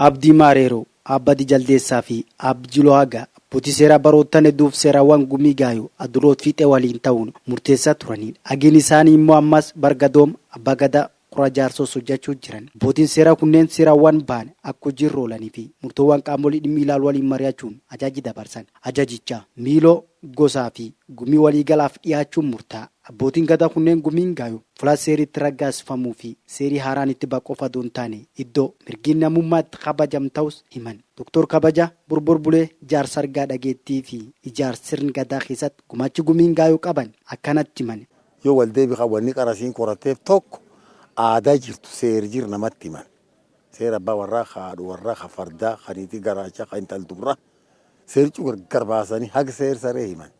Abdii Maareeroo, Aab Badii Jaldeessaa fi Aab Jiloo Hagaa abbootii seeraa baroottan hedduuf seerawwan Gumii Gaayoo Aduloot Fiixee waliin ta'uun murteessaa turanidha. Hagiin isaanii immoo ammas Bargadoom Abbaa Gadaa Kura Jaarsoos hojjechuu jiran. Abbootiin seeraa kunneen seerawwan bahan akka hojiirra oolanii fi murtoowwan qaamolee dhimmi ilaalu waliin mari'achuun ajaji dabarsan. Ajajicha miiloo, gosaa fi gumii waliigalaaf dhiyaachuun murtaa'a. Abbootiin Gadaa kunneen Gumiin Gaayoo fulaa seerri itti raggaasifamuu fi seerii haaraan itti ba'a qofa odoo hin taane iddoo mirgii namummaa itti kabajam ta'us himan. Doktor Kabajaa Borbor Bulee jaarsa argaa dhageettii fi ijaarsa sirn Gadaa keessatti gumaachi Gumiin Gaayoo qaban akkanatti himan. Yoo wal deebi kan wanni qarasiin qoratteef tokko aadaa jirtu seer jir namatti himan. Seera abbaa warraa ka haadha warraa ka fardaa ka niitii garaachaa ka intal dubraa seercu gargar baasanii haga seer saree himan.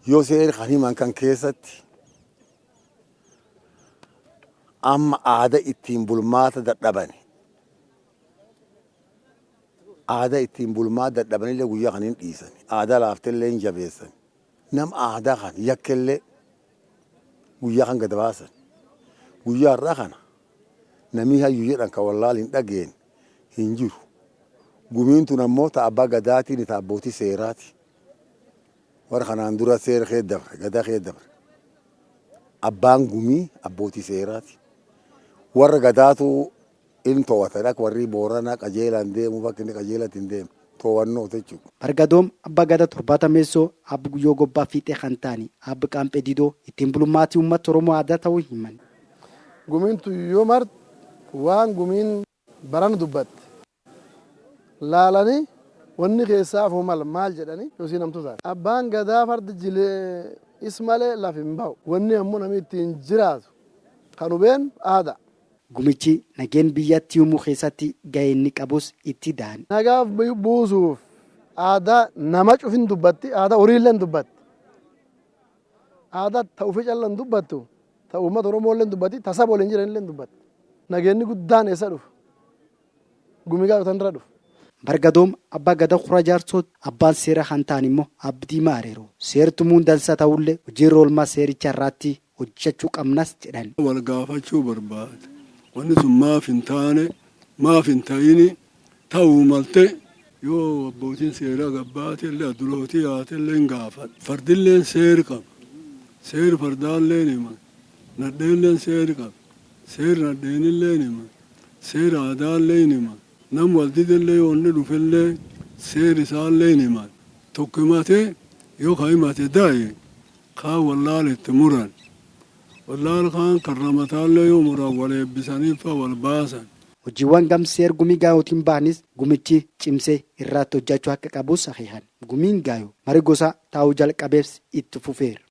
Yoo seeri kan himan kan keessatti amma aada ittiin bulmaata dadhabani. Aada ittiin bulmaata dadhabanillee guyyaa kan hin dhiisan. Aada laaftellee hin jabeessan. Nam aadaa kan yakkellee guyyaa kan gad baasan. Guyyaa har'aa kana namii hayyu jedhan ka wallaal hin dhageen hin jiru. Gumiin tun ammoo ta abbaa gadaatiin ta abbootii seeraati. Warra kanaan dura seera kee dabre, gadaa kee dabre. Abbaan gumii abbootii seeraati. Warra gadaatu in to'atan akka warri Booranaa qajeelaan deemu bakki inni qajeelatti hin deemne to'annoo jechuudha. Bargadoom Abbaa Gadaa 70meessoo Aab Guyyoo Gobbaa Fiixee kan ta'ani Aab Qaampee Didoo ittiin bulmaatii uummata Oromoo aadaa ta'uu himan. Gumiin tun yoo martu waan gumiin barana dubbatte laalanii wanni keessaa hafuu mala maal jedhanii yoosii namtu taate. Abbaan Gadaa farda jile is malee laf hin bahu. Wanni ammoo nami ittiin jiraatu ka nu beennu aada. Gumichi nageen biyyattii uumuu keessatti gahee inni qabus itti ida'an. Nagaa buusuuf aadaa nama cufin dubbatti, aadaa horiillee hin dubbatti. Aadaa ta ufi calla hin dubbattu, ta uummata Oromoollee hin dubbatti, ta saba waliin jiranillee hin dubbatti. Nageenni guddaan eessa dhufa? Gumii gaadho tanirra dhufa. Bargadoom Abbaa Gadaa Kura Jaarsoo abbaan seeraa kan ta'an immoo Aab Diimaa Areeroo seer tumuun dansa ta'ullee hojiirra oolmaa seericha irraatti hojjechuu qabnas jedhan. Wal gaafachuu barbaada. Wanni sun maaf hin taane, maaf hin ta'ini, ta'uu malte. Yoo abbootiin seeraa gad baatellee, adulootii yaatellee hin gaafadha. Fardilleen seer qaba. Seer fardaallee hin himan. Nadheenilleen seer qaba. Seer nadheenillee hin himan. Seer aadaallee hin himan. Nam wal didellee yoo inni dhufellee seer isaallee hin himan. Tokko himatee yoo ka himate da'e kaan wallaala itti muran. Wallaala kaan karra mataallee yoo muran wal eebbisanii fa wal baasan. Hojiiwwan gam seer Gumii Gaayootiin bahanis gumichi cimsee irraatti hojjachuu akka qabus akeekan. Gumiin Gaayoo mari gosaa taa'uu jalqabeefs itti fufeera.